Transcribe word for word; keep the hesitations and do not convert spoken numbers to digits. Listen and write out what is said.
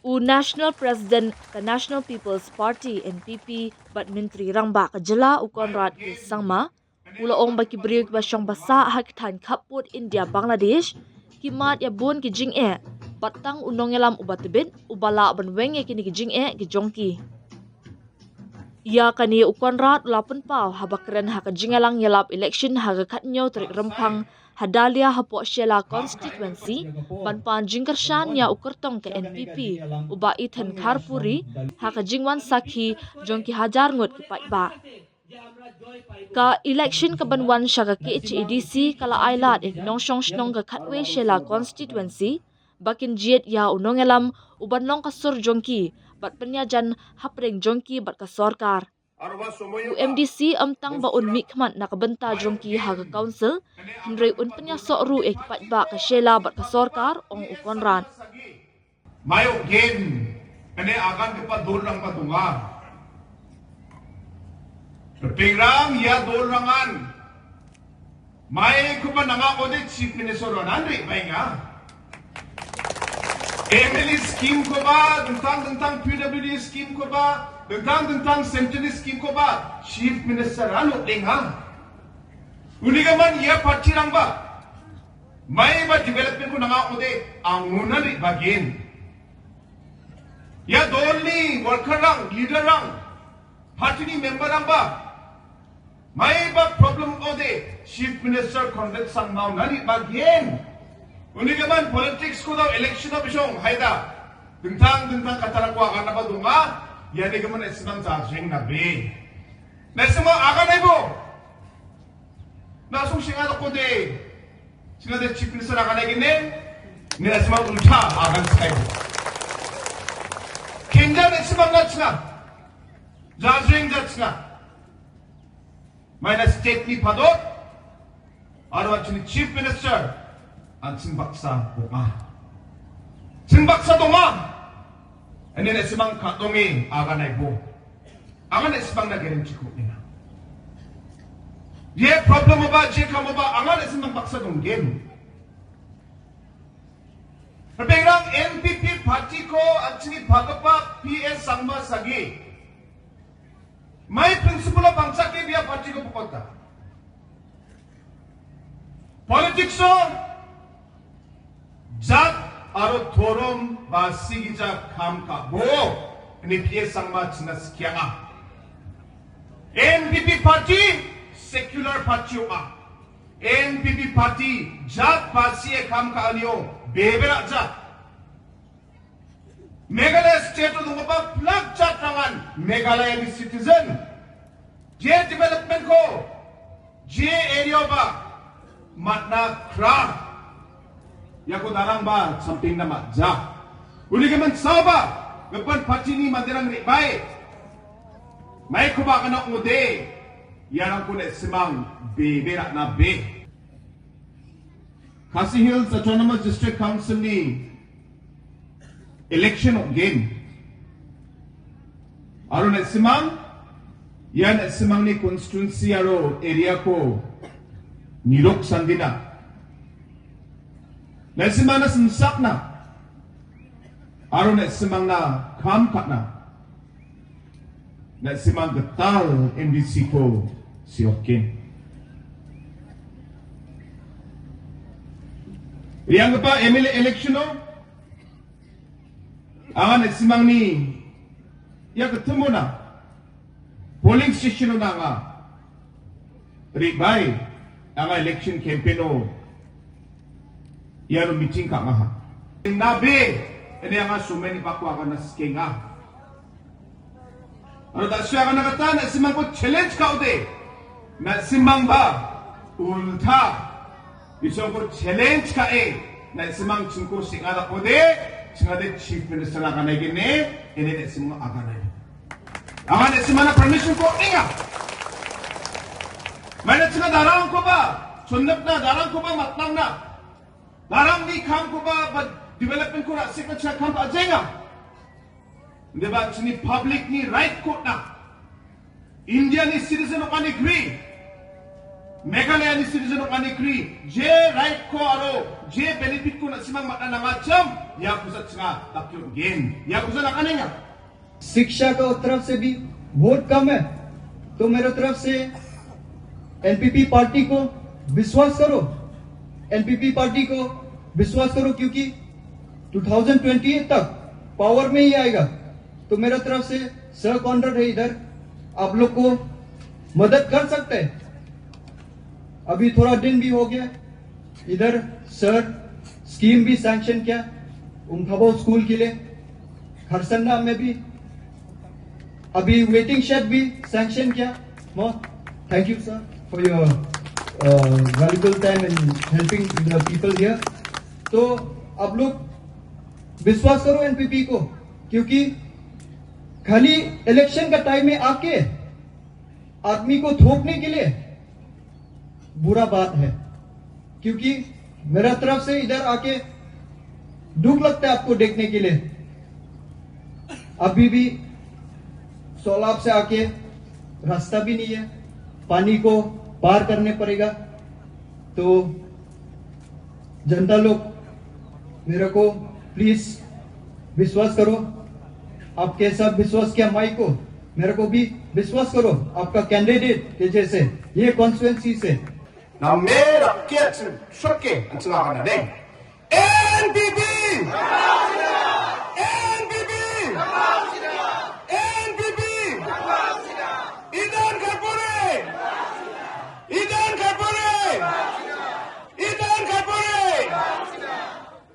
U National President ka National People's Party, N P P, bad Mantri Rangbah ka jylla u Conrad K Sangma u la ong ba ki briew kiba shong basa ha ki thaiñ khappud India Bangladesh ki mad ïa bun ki jingeh bad tang u nongïalam uba tbit uba lah ban weng ïa kine ki jingeh ki jong ki. Ïa kane u Conrad u la pynpaw haba kren ha ka jingïalang ïalap election ha ka khatñiew tarik Rymphang ha Dalia hapoh Shella constituency ban pan jingkyrshan ïa u kyrtong ka N P P uba Ethan Kharpuri ha ka jingwan sakhi jong ki hajar ngut ki paidbah. Ka election ka ban wan sha ka K H A D C ka la ai lad ïa ki nongshong shnong ka khatwei Shella constituency ba kin jied ïa u nongïalam uban long ka sur jong ki bad pynïajan hapdeng jong ki bad ka sorkar. U M D C ym tang ba un mih khmat na ka bynta jong ki ha ka council, hynrei un pynïasoh ruh ïa ki paidbah ka Shella bad ka sorkar, ong u Conrad. Mai ok gen, ane agangipa dolrangba donga. Ripengrang, ia dolrangan maikoba nangakode Chief Minister-onan re·baenga. M L A scheme-koba, dingtang dingtang P W D scheme-koba, dingtang dingtang Centenary scheme-koba Chief Minister-an on·enga. Unigimin ia party-rangba maiba development-ko nangakode angunan re·bagen. Ia dolni worker-rang, leader-rang, party-ni member-rangba maiba problem ong·ode Chief Minister Conrad Sangma-onan re·bagen. Unigimin politics-ko dao election-o bisong haida dingtang dingtang kattarangko aganaba donga, ianigimin na·simang jajrengnabe. Na·simang aganaibo. Na·song seng·a dakode. Seng·ade Chief Minister aganaigen ne. Ne na·simang ulta agan sikaide. Kenja na·simang na·chinga. Jajreng jachinga. Maina state-ni padot. Aro an·chingni Chief Minister an·ching baksa donga. Ching baksa donga. Ine na·simang ka·donge aganaibo. Anga na·simangna guarantee-ko on·enga. Ia problem-oba, ia kamoba anga na·simang baksa donggen. Ripengrang, N P P party-ko an·chingni palgipa P A Sangma sagi. Mai principle-o bangchake bia party-ko pokota. Politics-o jat aro dhorom ba sigija kam ka·bo ine P A Sangma china skianga. N P P party secular party ong·a. N P P party jat ba sie kam ka·anio bebera jat. Meghalaya state-o donggipa plak jatrangan Meghalayani citizen je development-ko je area-oba man·a kra. Iako darangba champengna man·ja. Unigimin saoba gipin party-ni manderang re·bae maikoba agana ong·ode iarangko na·simang bebe ra·na be. Khasi Hills Autonomous District Council-ni election ong·gen. Aro na·simang, ia na·simangni constituency aro area-ko nirok sandina. Na·simangna simsakna. Aro na·simangna kam ka·na. Na·simang gital M D C-ko seoken. Re·anggipa M L A election-o anga na·simangni ia gittimona polling station-ona anga re·bae anga election campaign-o iano meeting ka·angaha. Nabe ine anga somaini bako agana sikenga. Aro da·sue agana gita na·simangko challenge ka·ode, na·simangba ulta isongko challenge ka·e, na·simang chingko seng·a dakode, chingade Chief Minister aganai gene, ine na·simang aganai. Anga na·simangna permission-ko on·enga. Maina chinga darangkoba chonnipna, darangkoba matnangna, darangni kamkoba ba development-ko ra·sekna chinga kam ka·jaenga. Indiba chini public-ni right-ko on·a. India-ni citizen ong·ani gri. Meghalaya ni citizen ong·ani kri, je right ko aro je benefit ko na·simang man·na nangachim, ia kosa chinga dakio gen. Ia kosa nakanenga. शिक्षा का तरफ से भी बहुत कम है, तो मेरे तरफ से एनपीपी पार्टी को विश्वास करो, एनपीपी पार्टी को विश्वास करो, क्योंकि टू थाउजेंड ट्वेंटी तक पावर में ही आएगा। तो मेरा तरफ से सर कॉनरेड है इधर, आप लोग को मदद कर सकते हैं। अभी थोड़ा दिन भी हो गया, इधर सर स्कीम भी सैंक्शन किया उमथाबो स्कूल के लिए, खरसंडा में भी अभी वेटिंग शेड भी सैंक्शन किया। Mo, thank you sir for your uh, valuable time and helping the people here. तो आप लोग विश्वास करो एनपीपी को, क्योंकि खाली इलेक्शन का टाइम में आके आदमी को थोपने के लिए बुरा बात है, क्योंकि मेरा तरफ से इधर आके दुख लगता है आपको देखने के लिए। अभी भी सैलाब से आके रास्ता भी नहीं है, पानी को पार करने पड़ेगा। तो जनता लोग, मेरे को प्लीज विश्वास करो, आपके साथ विश्वास किया माई को, मेरे को भी विश्वास करो, आपका कैंडिडेट के जैसे ये कॉन्स्टिट्यूएंसी से ना मेरा क्या सुके अच्छा ना नहीं एनपीपी